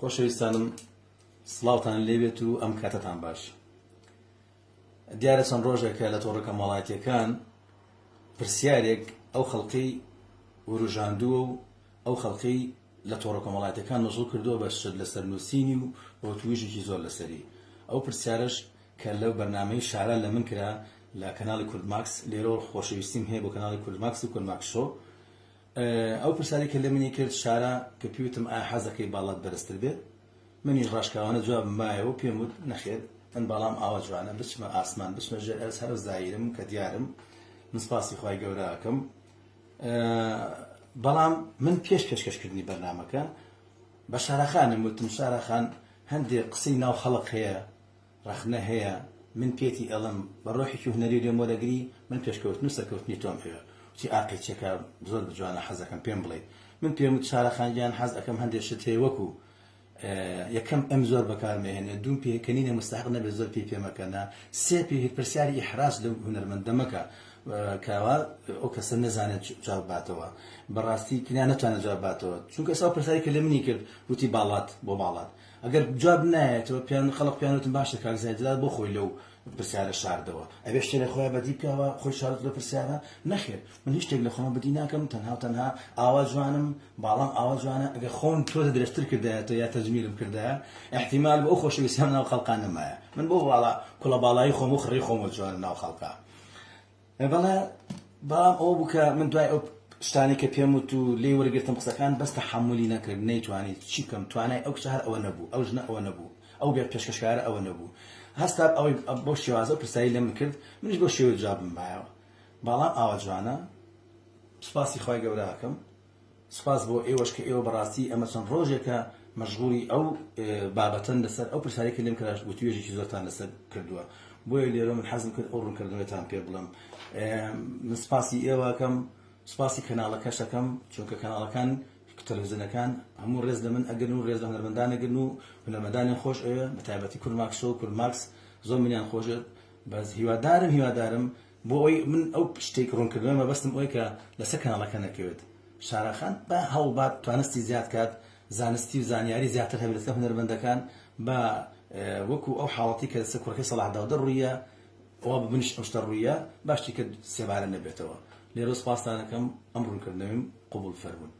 خۆشەویستانم سڵاوتان لێبێت و ئەم کاتەتان باش. دیارە چەند ڕۆژێکە لە تۆڕە کۆمەڵایەتیەکان پرسیارێک ئەو خەڵقی وروژاندووە و ئەو خەڵقی لە تۆڕە کۆمەڵایەتیەکان مەشغوڵ کردووە بە شت لەسەر نووسینی و وتوویژێکی زۆر لەسەری. ئەو پرسیارەش کە لەو بەرنامەی شارا لە من کرا لە کەناڵی کوردماکس، لێرەوە خۆشەویستیم هەیە بۆ کەناڵی کوردماکس و کوردماکس شۆ. ئەو پرسیارەی کە لە منی کرد شارا کە پێی وتم ئایا حەز دەکەی باڵات بەرزتر بێت؟ منیش ڕاشکاوانە جوابم مایەوە و پێم وت نەخێر من باڵام ئاوا جوانە بچمە ئاسمان بچمە ژێر ئەرز هەر ئەو زایرم کە دیارم من سپاسی خوای گەورە ئەکەم. بەڵام من پێش پێشکەشکردنی بەرنامەکە بە شارەخانم وتم شارەخان هەندێک قسەی ناو خەڵک هەیە ڕەخنە هەیە من پێتی ئەڵێم بە ڕۆحێکی هونەری لێم وەرەگری من پێشکەوتن و سەرکەوتنی تۆم ئەوێ وتی ئا قەیچەکە زۆر جوانە حەزەکەم پێم بڵێیت من پێم وت شارە خان گیان حەز ئەکەم هەندێ شت هەیە وەکو یەکەم ئەم زۆر بەکار مەهێنێ دووم پێکەنینە مستحق نەبێت زۆر پێی پێمەکەنە سێ پێ پرسیاری ئیحراج لەو هونەرمەندە مەکە کاوە ئەو کەسە نەزانێت جواب باتەوە بەڕاستی کنا نەتوانێت جواب باتەوە چونکە ئەو پرسیاری کە لە منی کرد وتی باڵات بۆ باڵات ئەگەر جواب نایەتەوە پێیان خەڵک پێیان وتم باشە کاک زاهیر جەلال بۆ خۆی لەو پرسیارە شاردەوە ئەبێ شتێ لە خۆیان بەدی بکەوە خۆی شارد لە پرسیارە نەخێر من هیچ شتێک لە خۆم بەدی ناکەم تەنها و تەنها ئاوا جوانم باڵام ئاوا جوانە ئەگەر خۆم تۆزە درێژتر کردایەتەوە یا تەجمیلم کردایە احتیمال بۆ ئەو خۆشەویستیام ناو خەڵقان نەمایە من بۆ باڵا کوڵە باڵایی خۆم و خڕی خۆمەوە جوانم ناو خەڵقا بەڵێ بەڵام ئەوە بوو کە من دوای ئەو شتانەی کە پێم وت و لێی وەرگرتم قسەکان بەس تەحەمولی نەکرد نەیتوانی چی بکەم توانای ئەو کچە هەر ئەوە نەبوو ئەو ژنە ئەوە نەبوو ئەو بێ پێشکەشکارە ئەوە نەبوو هەستا ئەوەی بەو شێوازە و پرسیاری لە من کرد منیش بەو شێوەیە جوابم مایەوە بەڵام ئاوا جوانە سوپاسی خوای گەورە ئەکەم سوپاس بۆ ئێوەش کە ئێوە بەڕاستی ئەمە چەند ڕۆژێکە مەشغوڵی ئەو بابەتەن لەسەر ئەو پرسیارەی کە لێم کراش وتوێژێکی زۆرتان لەسەر کردووە بۆیە لێرە من حەزم کرد ئەو ڕوونکردنەوەتان پێ بڵێم من سپاسی ئێوەکەم سپاسی کەناڵەکەشەکەم چونکە کەناڵەکان تەلەڤزیۆنەکان هەموو ڕێز لە من ئەگرن و ڕێز لە هونەرمەندان ئەگرن و هونەرمەندانیان خۆش ئەوێ بە تایبەتی کوردماکس شۆ کوردماکس زۆر منیان خۆشێت بەس هیوادارم هیوادارم بۆ ئەوەی من ئەو شتێک ڕوونکردنەوە مەبەستم ئەوەی کە لەسەر کەناڵەکە نەکەوێت شارەخان با هەوڵبات توانستی زیاد کات زانستی و زانیاری زیاتر هەبێت لەسەر هونەرمەندەکان با وەکو ئەو حاڵەتی کە لەسەر کوڕەکەی سەڵاح داودە ڕوویە ئەوە بە منیش ئەو شتە ڕوویە با شتێکە سێبارە نەبێتەوە لێرە سوپاستان ئەکەم ئەم ڕوونکردنەوەیم قبوڵ فەرموون.